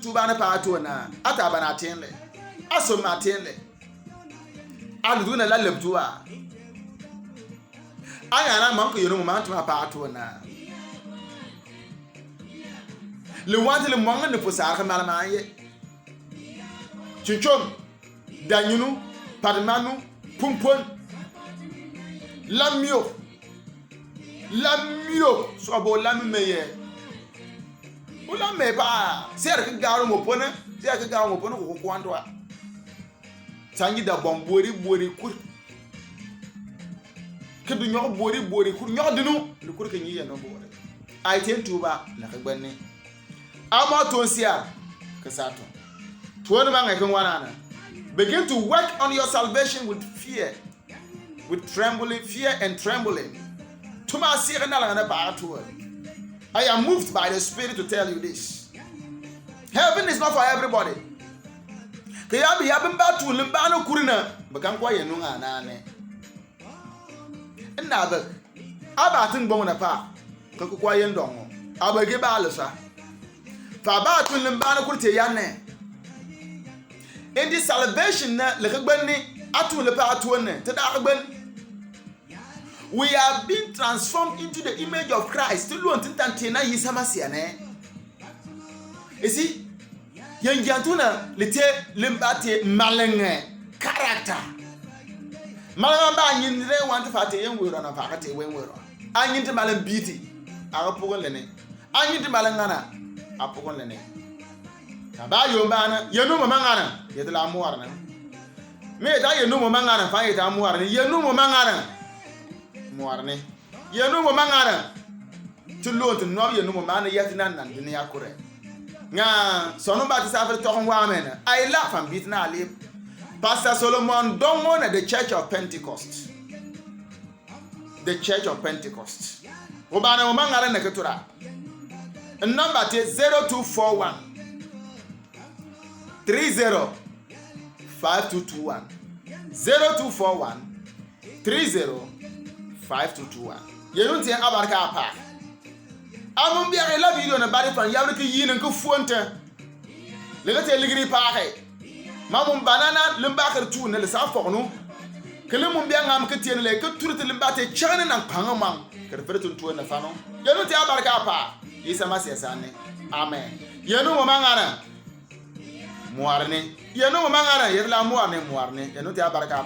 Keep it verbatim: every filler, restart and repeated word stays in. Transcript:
tuba ni pa tuo na. Ata bana tenle. Aso ma tenle. Alu duna la leb tuba. Aya na man ko yeno mo man tuma pa tuo na. Le wanti le mwanga ni pusa ka mala ma ye. Chinchom. Danyunu, padmanu, pumpon. Lamio. Lamio. So abo lami meye. Ulame pa. Ser ke garo mo pone. Ser ke garo mo pone ko kwantwa. Sangi da bom bori bori kur. Ke du nyok bori bori kur. Nyok dinu. Lu kur ke nyi yeno bori. Ai ten tuba na ke gbani. Ama tuon sia ke sa tuon. Tuon ma ngai ke ngwanana. Begin to work on your salvation with fear, with trembling, fear and trembling. Tuma sia ke na la na pa tuon. I am moved by the Spirit to tell you this. Heaven is not for everybody. Ke ya bi ya bin ba tuon lim ba no kurina. Bakan kwa yenu nga na ne. Nna bek. Aba tin gbong na pa. Ka ku kwa yen dong. Aba ge ba le sa. Fa ba tun lim ba na kur te yan ne. In this salvation na le ka gben ni. Atun le pa atun ne. Te da ka gben. We are being transformed into the image of Christ. Ti luon tin tan te na Yisa Masia ne. You see? Yen jantu na lite limba te malenge character. Malenge ba nyin re wanti fa te yen wero na fa ka te wen wero. A nyin te maleng biti. A ka pugon lene. A nyin te maleng ngana. A pugon lene. Ka ba yo ba na yenu mo mangana. Yet la muar na. Me ta yenu mo mangana fa yet a muar ne. Yenu mo mangana. Muar ne. Yenu mo mangana. Ti luon ti nuab yenu mo mana yati nan nan dini akure. Nga sonu ba ti safari tokon wa mena. I laugh and beat na alip. Pastor Solomon Dongo na the Church of Pentecost. The Church of Pentecost. Obana mo mangana na ketura. Number ti zero two four one three zero five two two one. Zero two four one three zero five two two one. Yenu ti abarka apa. Amun bia ke la video na bari fan yabri ke yin ke fuonte. Lega te ligri pa ke. Ma mun banana limba ker tu ne le sa foknu. Ke le mun bia ngam ke tiene le ke turte limba te chane nan pangamang. Ker fere tun tu na fano. Yenu ti abarka apa. Yisa Masia sane. Amen. Yenu mo mangana. Muarne. Yenu mo mangana. Yet la muarne muarne. Yenu ti abarka apa.